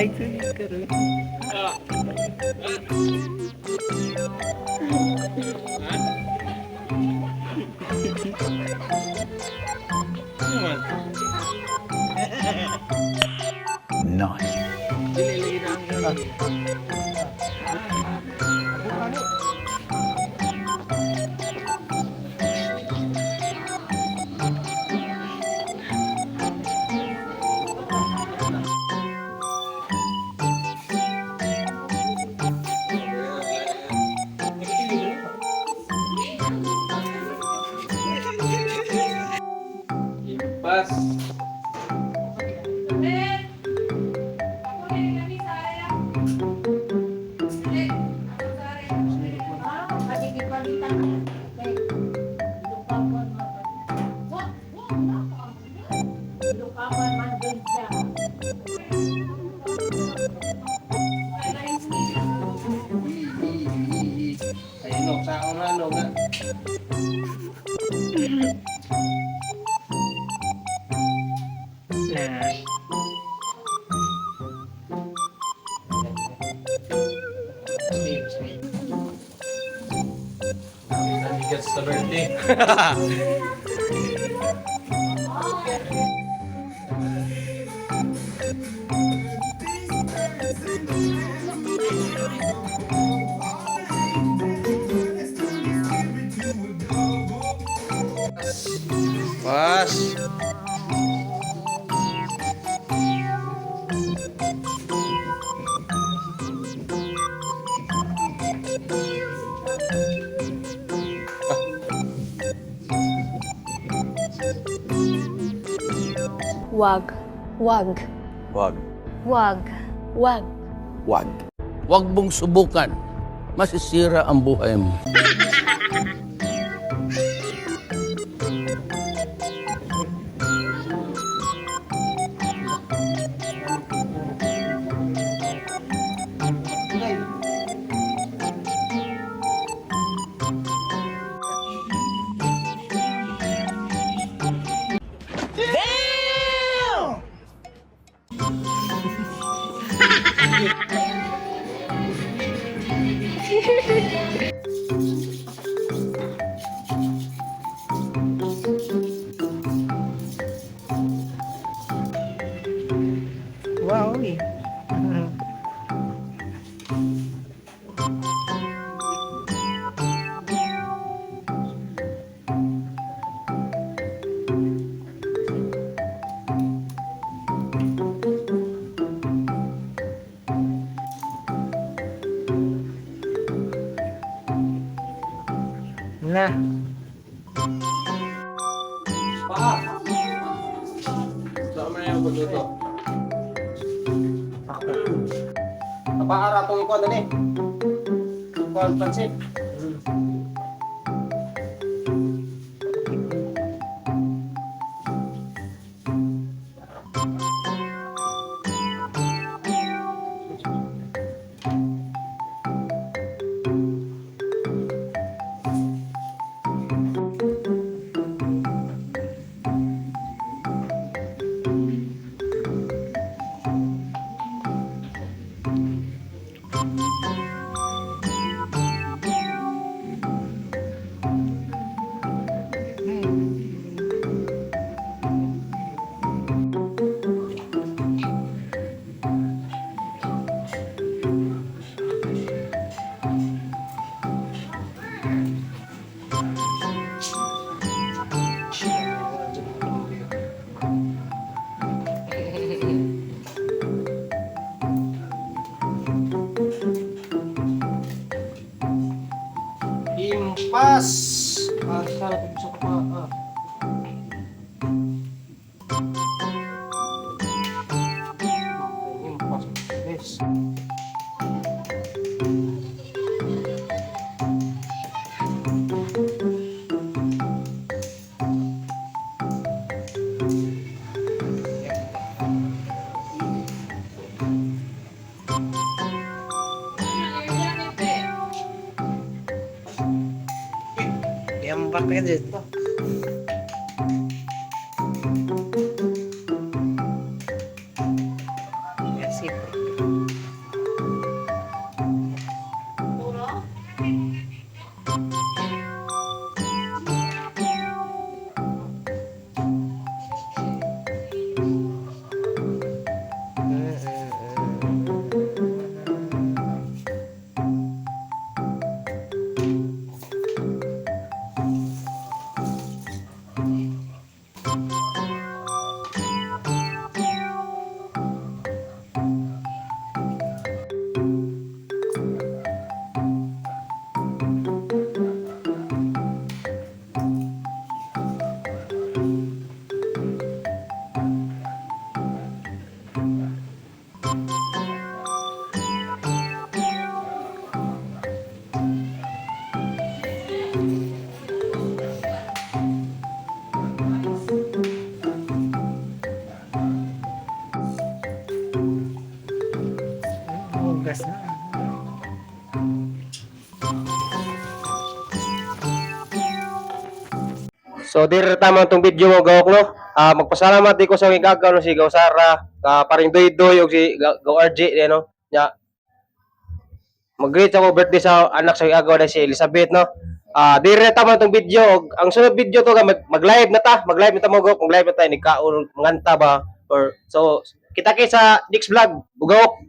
Ay, sunod ka rin. Nice. Pas. Ayun o, sa ako na nga. Na. Nanigas sa birthday. Pas. Wag. Wag. Wag. Wag. Wag. Wag. Huwag mong subukan. Masisira ang buhay mo. Wow, eh. Na. Pa. Saan mo na yung pagluto? Napaara itong ikuan na ni. Ikuan pansit. Yambak ka dito. Yes, hugas na. So dir tama itong video mo gawok no. Magpasalamat di ko sa mga gagaw no si Gaw Sara, paring Doy og si Gaw RJ no. Nya mag-greet ako birthday sa anak sa agaw na si Elizabeth no. Dire tama itong video og ang sunod video to mag-live na ta, mag-live na ta mo gawok, mag-live na ta ni kaon manganta ba or so kita kay sa next vlog. Bugawok.